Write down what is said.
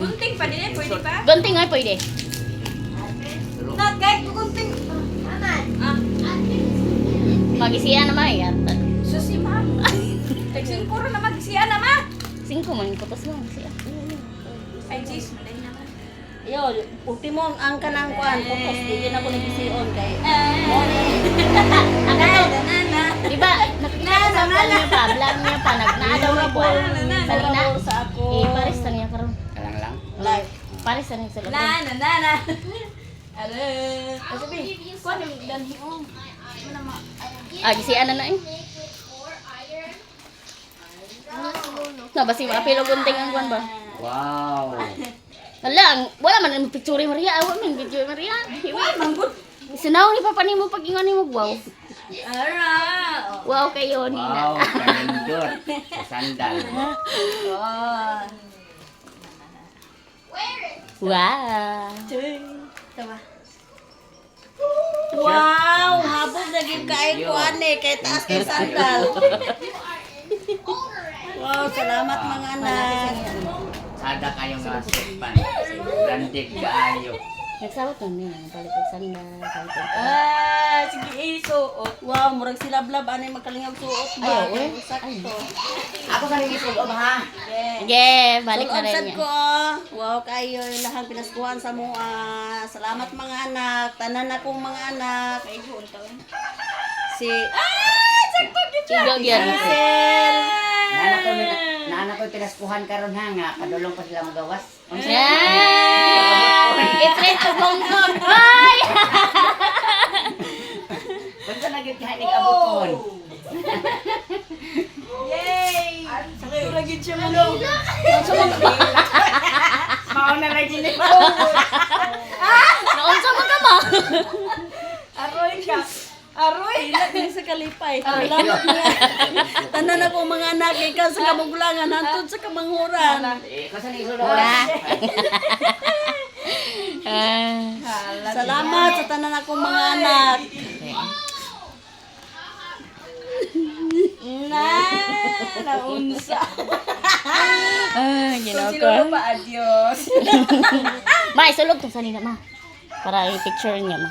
Gunting pa din, pwede pa? Gunting ay pwede. Not kahit gunting. Ah, Magisiya na ma yan. Susi ma'am. Tag-singkuro na magsiya na ma. Singko man putos mo siya. Ay, jeez, malay naman. Yo, ultimo ang kanang kuan, putos di yun ako nagisiyon kay. Ang Na, ato, na, na. di ba? Nakita ko sa kuan niya pa, vlog niya pa, nagnaadaw ni kuan. Salina. Sa ako. Eh, pares na niya karon. Kalang lang. Live. Pares na niya sa loob. Na, na, na, na. Ara. Kasi, kuan yung danhi oh. Ah, gisian na na eh. Na basi maapil og gunting ang kuan ba? Wow. Hala, wala man ang picture Maria, ah, wala man picture Maria. Wala man good. Sinaw ni papa nimo pag ingon nimo wow. Ara. Wow kayo nina. Wow, kanindot. Sa sandal. Oh. Wow. Tawa. Wow, habog na gyud kay kuan eh, kay taas kay sandal. Wow, salamat mga anak. Sada kayo nga sweatpants. Branded kaayo. Nagsabot na niya, palit og sandal, palit og Ah, sige, isuot. Wow, murag sila blab ani magkalingag suot ba? Ay, oo, eh. Sakto. Ako sa nagisulob ha. Sige, balik na Sulod rin sad niya. ko. Oh. Wow, kayo ilahang pinaskuhan sa mua. Salamat mga anak. Tanan akong mga anak. Si Igog yan. Hazel. Naana ko pinaskuhan karon ha nga kadulong pa sila magawas. Unsa? Yeah! I-trade to Hong Kong. Ay! Unsa na gyud kaha abot kon? Yay! Sakto lagi siya mo. Mao na lagi ni. Naunsa man ka ma? Aroy ka. Aroy. Ila din sa kalipay. Salamat mga. Tanan akong mga anak ikan sa kamuglangan hantod sa kamanghuran. Eh, ko sa nagisulob. Ah. Salamat sa tanan akong mga anak. Na, naunsa. Ah, Kung ginoo sino ko. pa, adios. Ma, isulog to sa nina, ma. Para i-picture niya, ma.